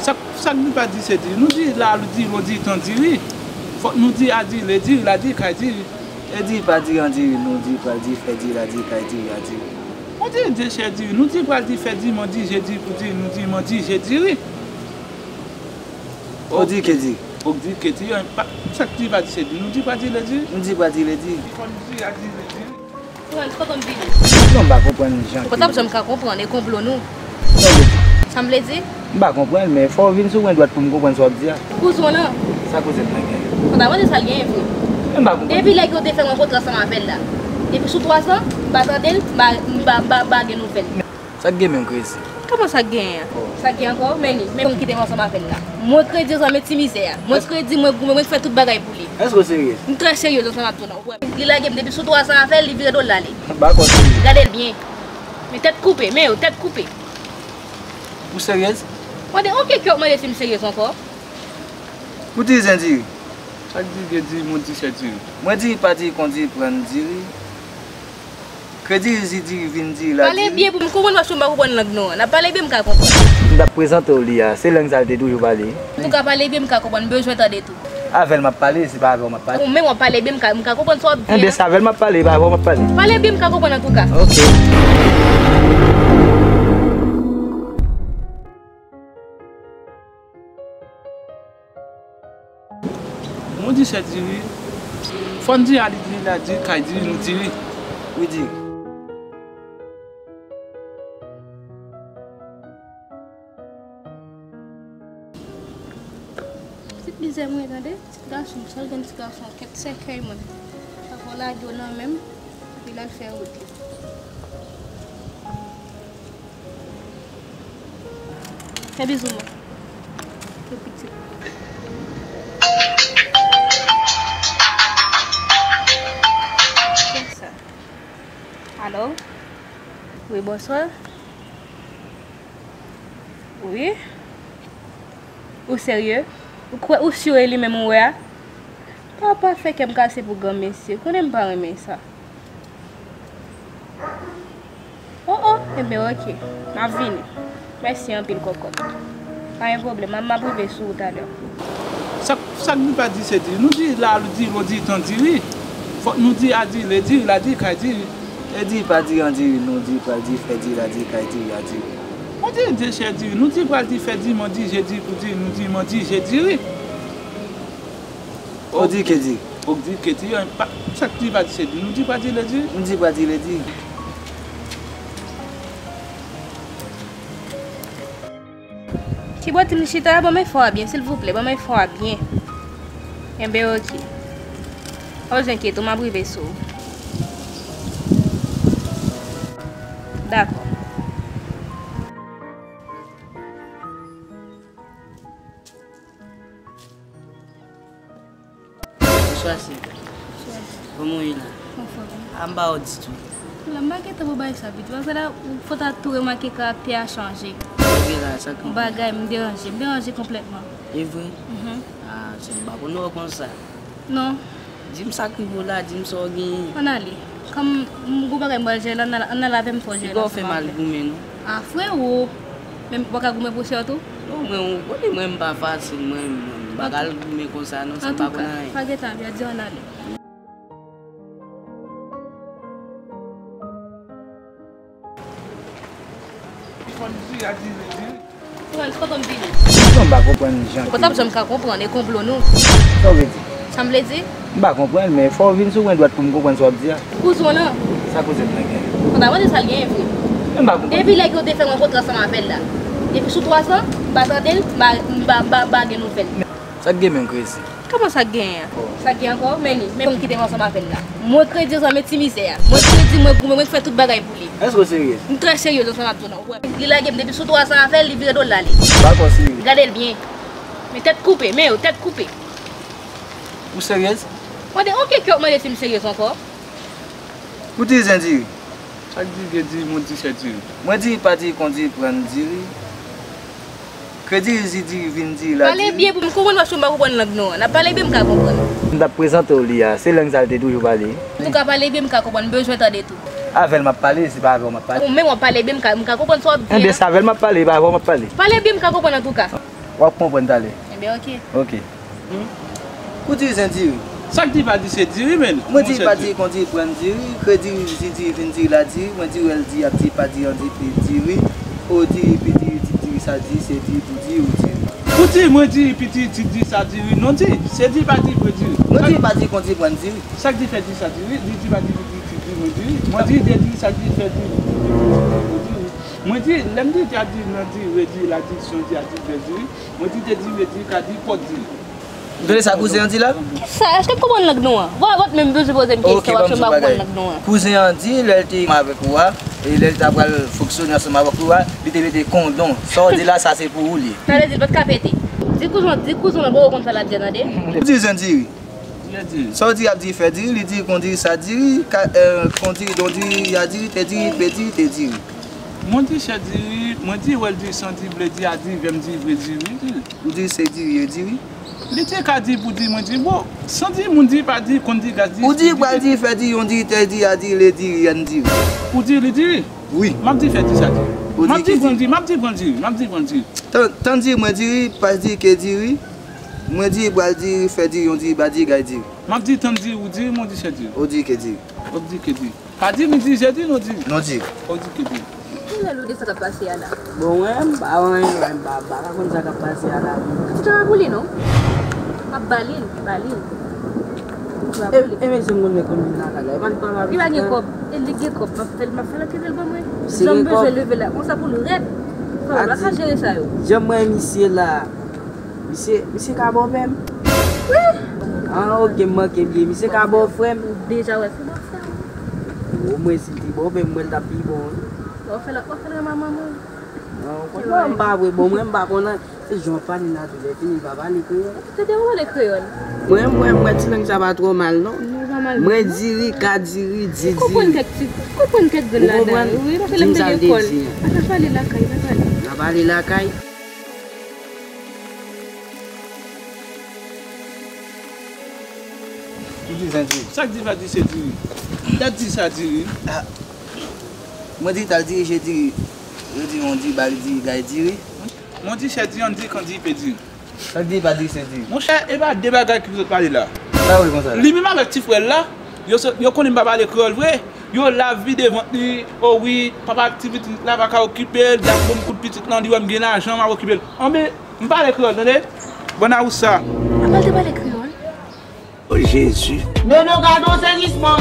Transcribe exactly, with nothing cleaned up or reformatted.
Sa, sa k di pa di se diri. Nou di la, nou di lo di tan diri. Fòk nou di a diri, le diri, la diri, kay diri. E diri pa diri an diri, nou di pral diri, fè diri, la diri, kay diri, a diri. Ou di di chè diri, nou di pral di fè diri, man di je diri pou diri, nou di man di je diri. O diri ke diri. O diri ke diri, an, pa, sa k di pa di se diri, nou di pral diri, le diri. Nou di pral diri, le diri. Fò nou di a diri, le diri. Frantz, kote m vini? Non, m pa konprann jan. Ou pa t ap janm ka konprann, e konplo nou. Sa w vle di? Sa m vle di? M pa konprann, men fò w vin sou mwen dwat pou m konprann sa w ap di a. Kouzen w lan? Sa kouzen mwen gen? Ou ta mande sa l genyen vre. Men m pa konprann. Depi lè ke w te fè rankontre ansanm avè l la. Depi sou twa zan, m pa tande l, m pa, m pa, m pa, m pa gen nouvèl. Sa k gen menm, Krezi? Kòman sa k genyen an? Sa k gen ankò? Men li, menm ki te ansanm avè l la. Mwen Kredi zanmi ti mizè a. Mwen Kredi mwen goumen, mwen fè tout bagay pou li. Èske w seryez? M trè seryez ansanm ak ou la. Li lage m depi sou twa zan avè l, li vire do l ale. M pa kwè w seryez. Gade l byen. Men tèt koupe, men yo, tèt koupe. Ou seryez? Mande yon kèk yo mande si m seryez ankò. Ou diri zen diri. Sa k di gen diri, moun di chè diri. Mwen diri pa diri, kon diri pran diri. Kredi rizi diri vin diri la diri. Pale byen pou m konprann paske m pa konprann lang nou an. N ap pale byen m ka konprann. M t ap prezante w li a. Se lang sa l te toujou pale. Antouka pale byen m ka konprann, m bezwen tande tou. Avè l m ap pale, se pa avè w m ap pale. Ou menm w ap pale byen m ka, m ka konprann sa w ap di an. Enben, se avè l m ap pale, e pa avè w m ap pale. Pale byen m ka konprann antouka. Ok. Mwen di chè diri. Fò n di a li diri, la diri, kay diri, nou diri. Wi diri. Pitit mizè mwen tande, pitit gason m, sèl grenn ti gason kèt sèkèy mwen. Fò w lage w nan men m, epi l al fè wout li. Fè bizou mwen. Pou pitit. Kisa? Alo? Wi, bonswa. Wi? Ou serye? Ou kwè, ou si e li menm ou wè a? Papa fè kè m kase pou granmesye. Konnen m pa renmen sa. O, o, enben, oke. M ap vini. Mèsi anpil, kòkòt. Pa gen pwoblèm, m ap, m ap rive sou ou talè. Sa, sa k di pa di se diri. Nou di la, nou di lo di tan diri. Fòk nou di a diri, le diri, la diri, kay diri. E diri pa diri an diri, nou di pral diri, fè diri, la diri, kay diri, a diri. Ou di di chè diri, nou di pral di fè diri, man di je diri pou diri, nou di man di je diri. O diri ke diri. O diri ke diri, an, pa, sa k di pa di se diri, nou di pa di le diri. Nou di pa di le diri. Kibòt m chita a, ban m enfo a byen, silvouplè, ban m enfo a byen. Enben, oke. Pa bezwen enkyete w, m ap rive sou ou. Dakò. Bonswa, sè. Bonswa. Kòman w ye la? Anfòm. A, m pa wè w ditou. La, m pa gentan wè bagay sa, piti. Paske la, ou fò ta tou remake karaktè a chanje. Sa w gen la, sa k... Yon bagay, m deranje. M deranje konplètman. E vre? Mhm. A, sè, m pa konn wè w konsa. Non. Di m sa k rive w la, di m sa w genyen. Ann ale. Kòm m gon bagay m pral jere la, ann al, ann al avè m fò w jere l ansanm avè m. Piga w fè m al goumen, non. A, frewo! Men w pa ka goumen pou sè w tou? Non, mwen, ou konnen mwen m pa fasil, mwen, mwen m pa ka al goumen konsa, non, san m pa konn anyen. Antouka, pa gentan ap di ann ale. Frantz, kote m vini? Non, m pa konprann jan. Ou pa t ap janm ka konprann, e konplo nou. Sa w vle di? Sa m vle di? M pa konprann, men fò w vin sou mwen dwat pou m konprann sa w ap di a. Kouzen w lan? Sa kouzen mwen gen? Ou ta mande sa l genyen vre. Men m pa konprann. Depi lè ke w te fè rankontre ansanm avè l la. Depi sou twa zan, m pa tande l, m pa, m pa, m pa, m pa gen nouvèl. Sa k gen menm, Krezi? Kòman sa k genyen an? Sa k gen ankò? Men li, men moun ki te ansanm avè l la. Mwen Kredi zanmi ti mizè a. Mwen Kredi, mwen goumen, mwen fè tout bagay pou li. Èske w seryez? M trè seryez ansanm avè w. Li lage m depi sou twa zan avè l, li vire do l ale. M pa kwè w seryez. Gade l byen. Men tèt koupe, men yo, tèt koupe. Ou seryez? Mande, oke, kè w mande si m seryez ankò. Ou diri zen diri. Sa k di gen diri, moun di chè diri. Mwen diri pa diri, kon diri pran diri. Kredi rizi diri vin diri la diri. Pale byen pou m konprann paske m pa konprann lang nou an. N ap pale byen m ka konprann. M t ap prezante w li a, se lang sa l te toujou pale. Antouka pale byen m ka konprann, m bezwen tande tou. Avè l m ap pale, se pa avè w m ap pale. Ou menm w ap pale byen m ka, m ka konprann sa w ap di an. Enben, se avè l m ap pale, e pa avè w m ap pale. Pale byen m ka konprann antouka. W ap konprann talè. Ebyen, oke. Oke. Kou diri se diri. Sa k di pa di se diri, men. Mwen di pa diri kon diri pran diri, kredi di diri vin diri la diri, mwen di wè l di ap di pa diri an di pi diri, o diri pi diri di diri sa diri se diri pou diri ou diri. Pou diri mwen diri pi diri di diri sa diri non diri, se diri pa diri vre diri. Mwen di pa diri kon diri pran diri. Sa k di fè diri sa diri, di diri pa diri di diri mwen diri. Mwen diri de diri sa diri fè diri. Mwen di, lè m di te a diri nan diri, re diri, la diri, si yon diri a diri, vè diri, mwen di te diri, re diri, ka diri, pòt diri. Ou tande sa kouzen an di la? Sa, èske m konprann lang nou an? Vwa, w ap menm bezwen poze m kesyon, w ap fè m pa konprann lang nou an. Kouzen an di, lè l te ansanm avèk ou a, e lè l ta pral fonksyone ansanm avèk ou a, li te mete kondon. Sa w di la, sa se pou ou li ye. Sa vle di l pa t ka pete. Di kouzen, di kouzen an, bon, ou konn sa l ap di a, tande. Kouzen an di wi. Lè diri. Sa w di ap diri fè diri, li diri kon diri sa diri, ka, eh, kon diri don diri, ya diri, te diri, pe diri, te diri. Mwen di chè diri, mwen di wè l diri san diri, ble diri, a diri, vè m diri, vre diri, wi, diri. Ou di se diri, ye diri. Li te ka diri pou diri, mwen diri, bon, san diri, moun diri, pa diri, konn diri, gaz diri, Ou diri, pral diri, fè diri, yon diri, te diri, a diri, le diri, yèn diri. Ou diri, li diri. Wi. M ap diri fè diri sa diri. M ap diri pran diri, m ap diri pran diri, m ap diri pran diri. Tan, tan diri, mwen diri, pa diri, ke diri. Mwen diri, pral diri, fè diri, yon diri, ba diri, gay diri. M ap diri tann diri, ou diri, mwen di chè diri. Ou diri ke diri. Ou diri ke diri. Pa diri, mi diri, je diri, non diri. Non diri. Ou diri ke diri. Kilè ou de sa k ap pase a la? Bon, mwen, m pa wè anyen, mwen, m pa, m pa ka konn sa k ap pase a la. Ti jan pa pou li, non. M ap ba li l, ba li l. Ti jan pa pou li. E, e, mesye, m konn men konbyen lakay la. E pa li pa Li pa gen kòb. E li gen kòb. M ap fè l, m ap fè l antre l ban mwen. Jan m bezwen leve la. Konsa pou l rèd. Frè, m pa ka jere sa yo. Jan m wè misye la. Misye, misye ka ba w pè m? Wi! Ah, oke, m manke bliye. Misye ka ba w frè m? Ou deja wè, se ba frè m. O, mwen, si l te ba w pè m, mwen, l t ap pi bon, wi. W ap fè l, w ap fè l renmen manman w. Non, konn non, m pa vre, bon, mwen, m pa konn, se jan w pale la, tou lè fini, pa pale kreyòl. Tande w pale kreyòl. Mwen, mwen, mwen, ti lang sa pa twò mal, non. Non, pa mal, non. Mwen, diri, ka diri, di diri. Konprann kèk ti, konprann kèk grenn ladan l. Wi, paske lè m te lekòl. Di m sa l te di a. Pa ka pale lakay, pa pale. N a pale lakay. Ou di zen diri. Sa k di pa di se diri. Dat di sa diri. Ah. Mwen di tal dirije diri. Yo di yon diri, bal diri, gay diri. Mwen di chè diri, ann diri, kan diri, pe diri. Sa k diri, pa diri, se diri. Monchè, e pa de bagay ki pou sot pale la. Sa vre konsa la. Li menm avèk ti frè l la, yo sot, yo konnen m pa pale kreyòl vre. Yo la vide vant li, o wi, papa ti pitit la pa ka okipe l, dak bon m kout pitit lan, li wè m gen lajan, m ap okipe l. Anben, M pale kreyòl, tande? Bòn a ou sa. Apa l te pale kreyòl? O Jezi. Nono, gade yon sezisman.